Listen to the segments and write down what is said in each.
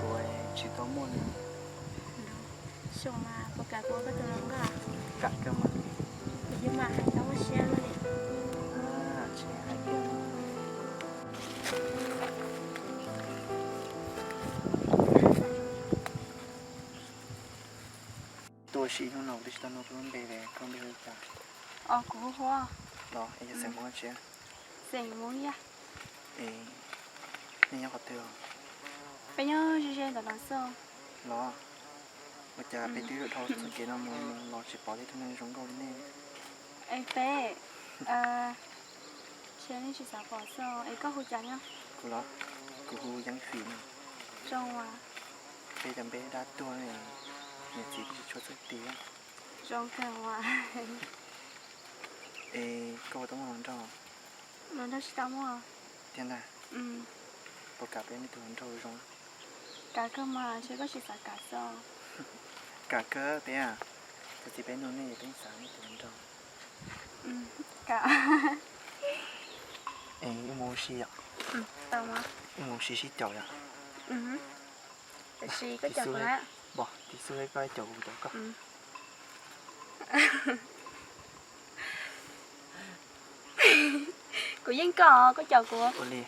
Kuv tsis tau muaj li. Xyoo mas puas kam kuv ua koj tus hluas nkauj? Kam kawg mas. Kuv yeej mam hais tau muaj siab luaj li. Tsis hais kiag. Tuaj ua si hnub no twb tsis tau nug koj lub npe li, koj npe hu cas? Os, kuv hu Huab. Los es yog xeem Hmoob tsi? Xeem Hmoob Yaj. Es nej nyob qhov twg os? Peb nyob ze ze ntawm no xwb. Los ua cas peb twb dhau txoj kev no mus mus los tsis pom tej tug neeg zoo nkauj li nej. Es peb, ntshe nej tsis xav pom xwb. Es koj hu cas nyob? Kuv los, kuv hu Yeeb Fim no. Zoo as. Peb cov npe dab tuag, niam txiv twb tsis tshua txawj tis. Zoo kawg as. Es koj puas tau muaj hluas nraug? Hluas nraug tsis tau muaj. Tiag ntag. Puas kam peb muaj ib tug hluas nraug zoo? Kam kawg mas, ntshe koj tsis xav kam xwb. Kam kawg tiag. Txog txiv peb nug nej peb xav muaj ib tug hluas nraug. Kam. Es wb mus ua si yom? Wb mus ua si sib caum yom? Tab sis koj caum kuv na. Pom, tiv xub koj caum kuv, caum koj. Kuv yeej koj, koj caum kuv. Ua li.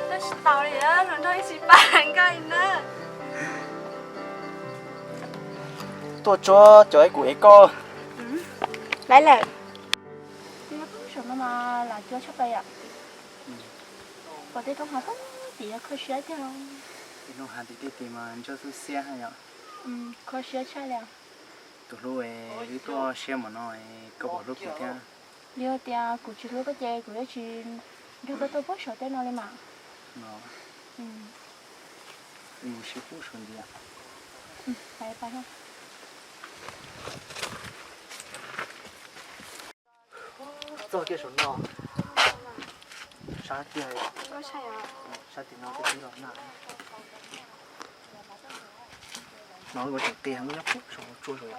Tuaj tsis tau li, hluas nraug ib tsis pab nkauj li na. Tuaj tsuag cov kuv ev koj. Laiv lawm. Saum no mas lam cuab tshaj plaws yom. Pom tej roob hav poob tim no kho siab tiag. Tej roob hav tim tej tim mas ntsoj xub xiab yom. Kho siab tshaj li. Tus hlub, wb tuaj siab npaum no, koj puas hlub kuv thiab? Yog tias kuv tsis hlub koj ces kuv yuav tsis nrog koj tuaj pub saum tej no li mas. Mus sib pub saum ntxiv. Txog kiag saum no, sab tiag, sab tim no twb los na. No ua tseem qia nyob pub saum tsua saum.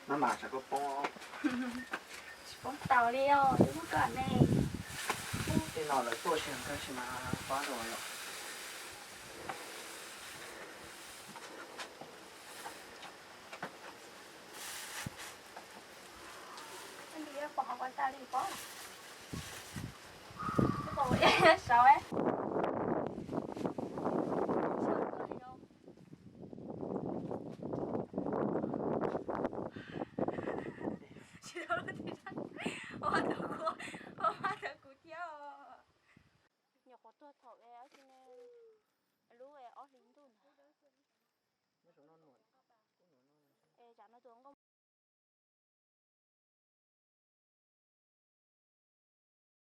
Maj mam tsam koj poob. Tsis poob tau li os, twb muab koj me. Tej no lawv tuaj tsis nkag tsis mas pab rau yom. Nyuam qhuav tuag thaum lub ob hlis ntuj ntag. Es tsam no tus hluas nkauj